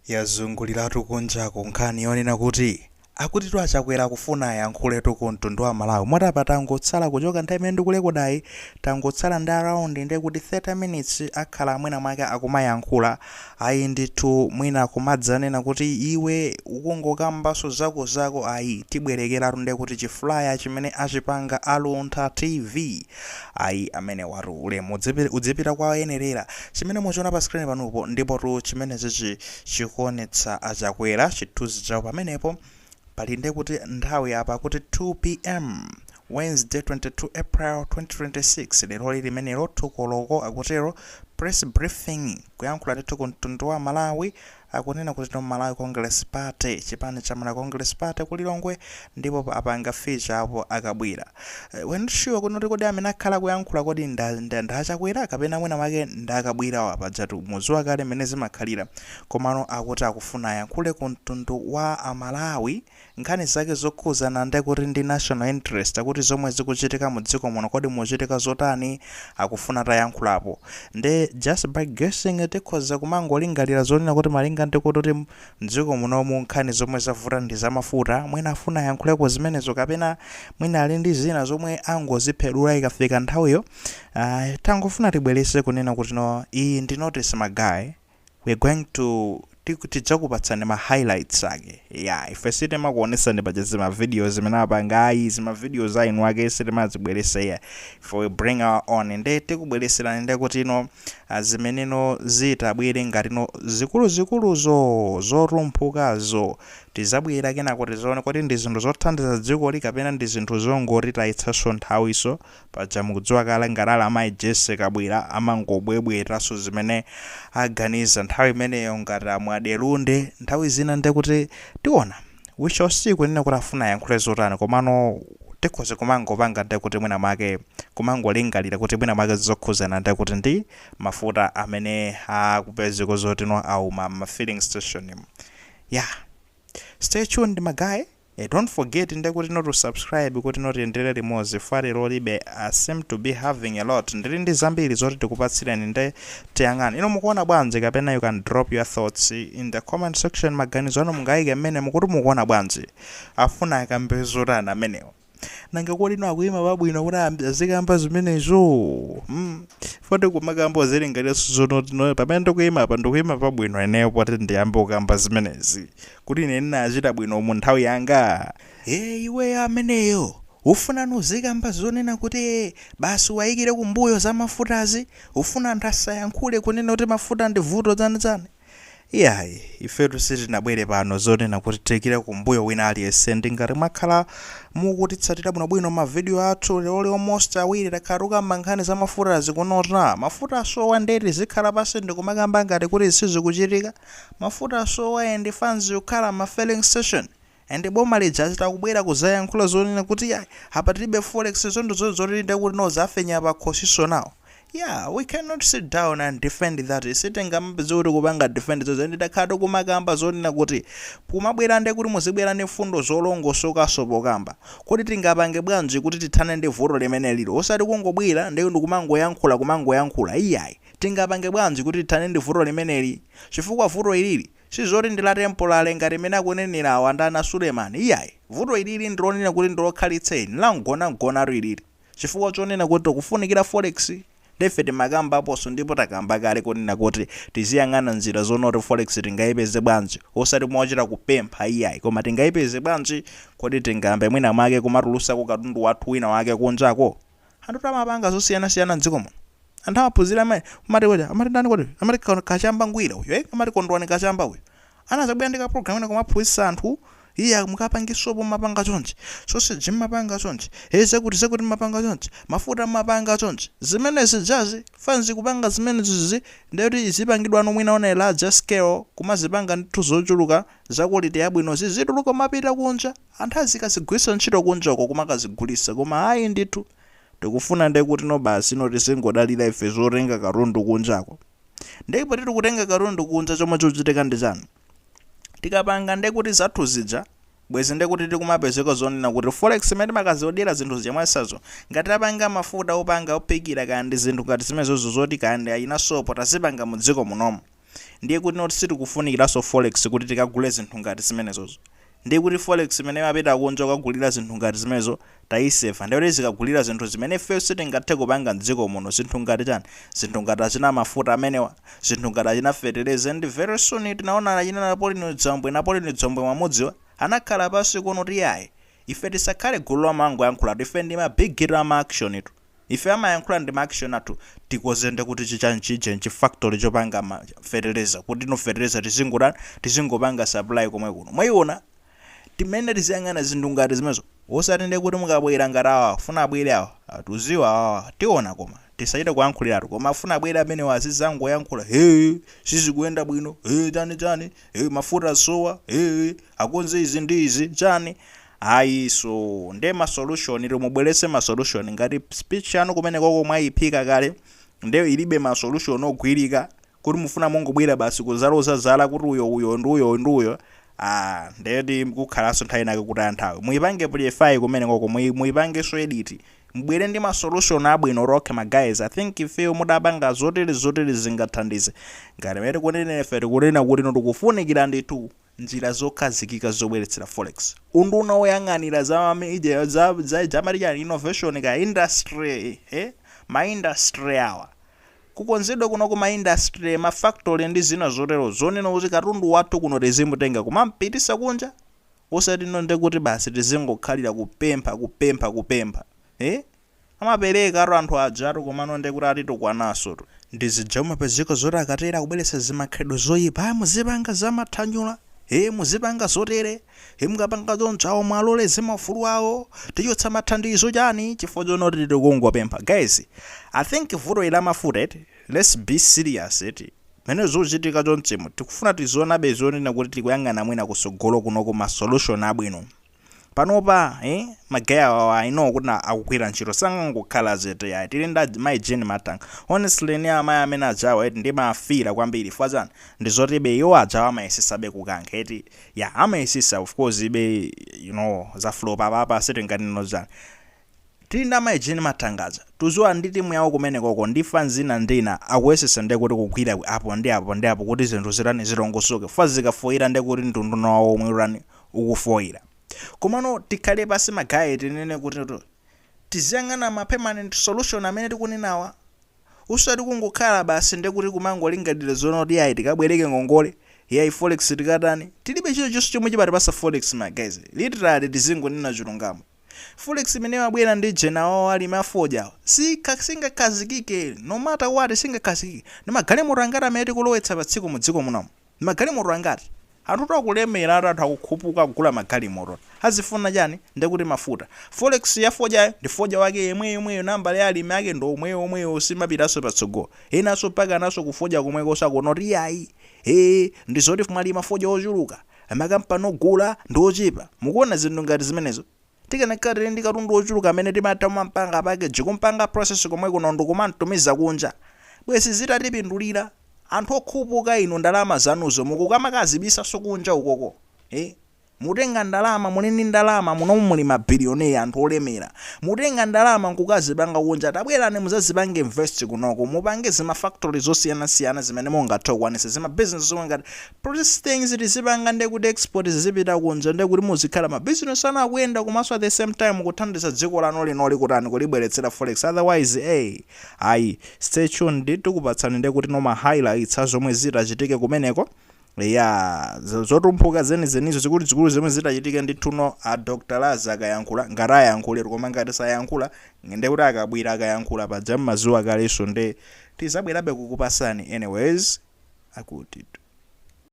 Yazunguliratu kunjaku nkhani yonena kuti akutitu a Chakwera akufuna ayankhuletu ku mtundu wa Malawi moti apa tangotsala kuchoka nthawi imene ndikulekodayi, tangotsala ndi around ndekuti 30 minutes akhala mwina mwake akumayankhula. Ayi ndithu, mwina kumadzanena kuti iwe ukungokambanso zakozako. Ayi, tibwerekeratu ndekuti chi flyer chimene achipanga a Luntha TV. Ayi, amene watu ulemu udzipita kwa oyenerera. Chimene muchiona pa screen panopo, ndipotu chimene chichi chikuonetsa a Chakwera, chithunzi chawo pamenepo pali ndekuti nthawi apa kuti 2 p.m. Wednesday 22 April 2026, lero limenelo 2 koloko akutero, press briefing, kuyankhula ndithu ku mtundu wa Malawi. Akunena kuti no, Malawi Congress Party, chipani cha Malawi Congress Party kulilongwe, ndipo apanga feature apo akabwira. We're not sure kuti kodi amene akhala kuyankhula kodi nda Chakwera kapena mwina mwake ndakabwirawa. Pajatu muziwa kale mmene zimakhalira. Komano akuti akufuna ayankhule ku mtundu wa Amalawi nkhani zake zokhuzana ndekuti ndi national interest, akuti zomwe zikuchitika mu dziko muno, kodi muchitika zotani, akufuna tayankhulapo. Nde just by guessing, tikhoza kumangolingalira zonena kuti malinga ndikuti mdziko munomu nkhani zomwe zavuta ndi zamafuta, mwina afuna ayankhuleko zimenezo, kapena mwina ali ndi zina zomwe angoziphedula ikafika nthawiyo. Tangofuna tibwerese kunena kuti no, iyi ndi notice, ma guy, we're going to tidzakupatsani ma highlights ake ya. Ife sitimakuonesani paja zima videos zimene apanga, ayi, zima videos ainu ake sitimazibweresa iya. Ife we bring our own. Nde tikubwereserani nde kuti ino zimeneno zitabwere ngatino zikuluzikuluzo zotumphukazo, tizabwera kenako tizaone kuti ndi zinthu zothandiza dzikoli kapena ndi zinthu zongotitayitsanso nthawiso. Paja mukudziwa kale ngati ali amayi Jesse Kabwira amangobwebwetanso zimene aganiza nthawi imeneyo ngati amwadelunde nthawi zina. Ndekuti tiona, we shall see kunena kuti afuna ayankhule zotani. Komano tikhoza kumangopanga ndekuti mwina mwake kumangolingalira kuti mwina mwake zokhuzana ndekuti ndi mafuta amene akupezeka zotino auma ma filling station. Yeah, stay tuned, ma guy. Don't forget ndekuti not to subscribe kuti not tiyendere limodzi. Fari lolibe, I seem to be having a lot, ndili ndi zambiri zoti tikupatsireni. Nde tiyang'ane, ino mukuona bwanji? Kapena you can drop your thoughts in the comment section. Maganizo anu mungayike mmene mukuti mukuona bwanji, afuna akambe zotani amenewo? Nanga kodi ino akuyima pabwino kuti azikamba zimenezo? Foti kumakamba zilingaliraso zonoti no, pamene ndikuyima apa ndikuyima pabwino ineyo poti ndiyambe kukamba zimenezi kuti ine ndinachita bwino mu nthawi yanga? E iwe ameneyo, ufuna nuzikamba zonena kuti basi wayikire kumbuyo za mafutazi, ufuna anthu asayankhule kunena kuti mafuta ndi vuto dzanizani? Iyayi, ifetu sitinabwere pano zonena kuti tiyikire kumbuyo wina aliyense. Ndingati mwakhala mukutitsatira bwinobwino mavidiyo athu, lero almost 2 takhala tikukamba nkhani za mafuta zikunota, mafuta asowa. Ndeti zikhala pasi ndikumakamba ngati kuti sizikuchitika. Mafuta asowa and fans kukhala ma filling station, and boma lija zitakubwera kuzayankhula zonena kuti yayi, apa tilibe forex, zondo zoti ndekuti no zafenya pa khosiso nawo. Yeah, we cannot sit down and defend that. Sitingamapeze kuti kupanga defend zozo. Nditakhala tikumakamba zonena kuti kumabwera nde kuti muzibwera ndi mfundo zolongosokaso pokamba kuti tingapange bwanji kuti tithane ndi vuto limene lilo, osati kungobwera ndi ndikumangoyankhula kumangoyankhula, iyayi. Tingapange bwanji kuti tithane ndi vuto limeneli? Chifukwa vuto ilili sizoti ndi la temporary ngati imene akunenera awa ndana Suleiman, iyayi. Vuto ilili ndilonena kuti ndilokhalitsa, lamgonamgonatu ilili, chifukwa chonena kuti tikufunikira forex. Ndefe timakambaponso ndipo takamba kale kunena kuti tiziyang'ana njira zonoti forex tingayipeze bwanji, osati mochita kupempha, iyayi, koma tingayipeze bwanji? Kodi tingambe mwina mwake kumatulutsako katundu wathu wina wake kunjako? Anthu tamapanga zosiyanasiyana mdziko muno, anthu amaphunzira amene amati kuti amati ndani kodi amati Kachamba Ngwira uyu, eh? Amati Kondwani Kachamba uyu anazabwera ndi ka program ina kumaphunzitsa anthu, iye mukapange sopo mapanga chonchi, sausage mmapanga chonchi, e zakuti zakuti mmapanga chonchi, mafuta mmapanga chonchi. Zimene zijazi fanzi kupanga zimene zizi, ndekuti zipangidwa ano mwina on a larger scale, kumazipanga ndithu zochuluka za quality yabwino, zizituluka mapita kunja, anthu azikazigwiritsa ntchito kunjako kumakazigulitsa. Koma ayi ndithu, tikufuna ndekuti no basi no tizingodalira ife zotenga katundu kunjako. Ndipo tiri kutenga katundu kunja, chomwe chikuchitika ndi chani? Tikapanga ndekuti zathu zija, bwezi ndekuti tikumapezeka zonena kuti forex imene timakaziodera zinthu zomwesazo, ngati tapanga mafuta opanga ophikira kaya ndi zinthu ngati zimenezozo zoti kaya ndi ayina sopo tazipanga mu dziko munomu. Ndiye kuti noti sitikufunikiranso forex kuti tikagule zinthu ngati zimenezozo. Ndiye kuti forex imene imapita kunja kukagulira zinthu ngati zimenezo tayiseva. Ndiye kuti zikagulira zinthu zimene ifeyo sitingathe kupanga mdziko muno, zinthu ngati chani? Zinthu ngati achina mafuta amenewa, zinthu ngati achina fetereza. And very soon tinaona achina Napoleon Dzambwe. Napoleon Dzambwe mwamudziwa, anakhala pansi kuno kuti yayi, ife tisakhale gulu lomangoyankhulatu, ife ndi ma big ama action tu, ife amayankhula ndi ma action athu. Tikozende kuti chichanchije chi factory chopanga ma fetereza, kuti no fetereza tizingotani, tizingopanga supply komwe kuno. Mwayiona timene tiziyang'ana zinthu ngati zimenezo, osati ndi kuti mukabwera ngati awa afuna abwere awa, atuziwa awa, tiona, koma tisachite kuyankhuliratu. Koma afuna abwere amene azizangoyankhula, "He, sizikuyenda bwino, he, chani chani, he, mafuta sowa, he, akonze izi ndi izi, chani." Ayi, so nde ma solution, mubweretse ma solution. Ngati speech yanu kumene koko mwayiphika kale, nde ilibe ma solution ogwirika, kuti mufuna mungobwera basi kuzaloza zala kuti uyo, uyo ndi uyo ndi uyo, ah, ndeti kukhalanso nthawi inake kuti anthawi muyipange prefy kumene koko, muyipangenso edit, mbwere ndi ma solution abwino. Okay ma guys, I think ifeyo mudapanga zotere zotere zingathandize. Ngati mene tikunena, ife tikunena kuti no tikufunikira ndithu njira zokhazikika zobweretsera forex. Unduna woyang'anira za za za jamati chani, innovation ka industry, ma industry awa kukonzedwa kuno kuma industry, ma factory ndi zina zotero, zonena kuti katundu wathu kuno tizimutenga kumampitisa kunja, osati nonde kuti basi tizingokhalira kupempha, kupempha, kupempha. Amapereka atu anthu aja atu, komano nde kuti atitukwananso tu. Ndizija umapezeka zoti akatera kubweretsa zimakhalidwe zoyipa, "Ah, muzipanga zamathanyula, muzipanga zotere, mukapanga choncho mwalole zimafulu awo, tichotsa mathandizo chani," chifukwa chonoti tikungopempha. Guys, I think vuto ila mafuta eti, let's be serious eti, mene zochitika chonchimo tikufuna tizionabe zonena kuti tikuyang'ana mwina kusogolo kuno ma solution abwino. Panopa ma guy awa, I know kuti akugwira ntchito, sangangokhala chete yayi. Tili nda mayi Jane Matanga. Honestly, ni amayi amene ajawa eti ndimafira kwambiri fazana ndizotibe iwo ajawa amayesesabe kukankha eti ya amayesesa. Of course ibe za flop apapa sitinganeno chani. Tili ndi amayi Jane Matangaza, tuziwa ndi timu yawo kumenekoko ndi fanzina ndina akuyesesa nde kuti kugwira apo ndi apo ndi apo kuti zinthu zitani, zilongosoke. Fa zikafoyira nde kuti mtundu wawo omwe utani, ukufoyira. Komano tikhale pasi ma guy, tinene kuti tiziyang'ana ma permanent solution amene tikunenawa, usati kungokhala basi nde kuti kumangolingalira zonoti ayi, tikabwereke ngongole, yayi, forex tikatani. Tilibe chilichonse chomwe chimatipasa forex, my guys. Literally, tizingonena chilungamo, forex imene mabwera ndi jena wawo alimi afodya singakhazikike, no matter what, singakhazikike. Ndi magalimoto angati amene tikulowetsa pa tsiku mu dziko munomu? Magalimoto angati? Anthu akulemera, anthu akukhupuka kugula magalimoto, azifuna chani? Ndekuti mafuta. Forex ya fodyayo ndi fodya wake yemwe yemweyo, nambala ya alimi ake ndi omweyo omweyo, simapitanso patsogolo. Enanso mpaka anaso kufodya komweko sakunoti yayi, ndi zoti mwalima fodya ochuluka, makampani ogula ndi ochepa. Mukuona zinthu ngati zimenezo, tikanakhala tili ndi katundu ochuluka amene timatha kumampanga package, kumpanga process komwe kuno ndikumantumiza kunja, bwezi zitatipindulira. Anthu okhupuka inu, ndalama zanuzo mukukamakazibisaso kunja ukoko, Mutenga ndalama, muli ndi ndalama munomu, muli ma billionaire, anthu olemera, mutenga ndalama nkukazipanga kunja. Tabwerani muzazipange invest kunoko, mupange zima factory zosiyanasiyana zimene mungathe kukwanisa, zima business zomwe ngati process things tizipanga, nde kuti export zizipita kunja, nde kuti muzikhala ma business anu akuyenda, komanso at the same time kuthandiza dziko lanu linoli kutani, kulibweretsera forex. Otherwise, ayi, stay tuned, tikupatsani nde kuti no ma highlights azomwe zitachitike kumeneko ya zotumphuka zenizenizo zikuluzikulu zomwe zitachitike ndithuno a Dr Laza akayankhula, ngati ayankhule. Koma ngati sayankhula, ndekuti akabwera akayankhula paja mmazuwa kalenso, nde tizabwerabe kukupasani. Anyways, akuti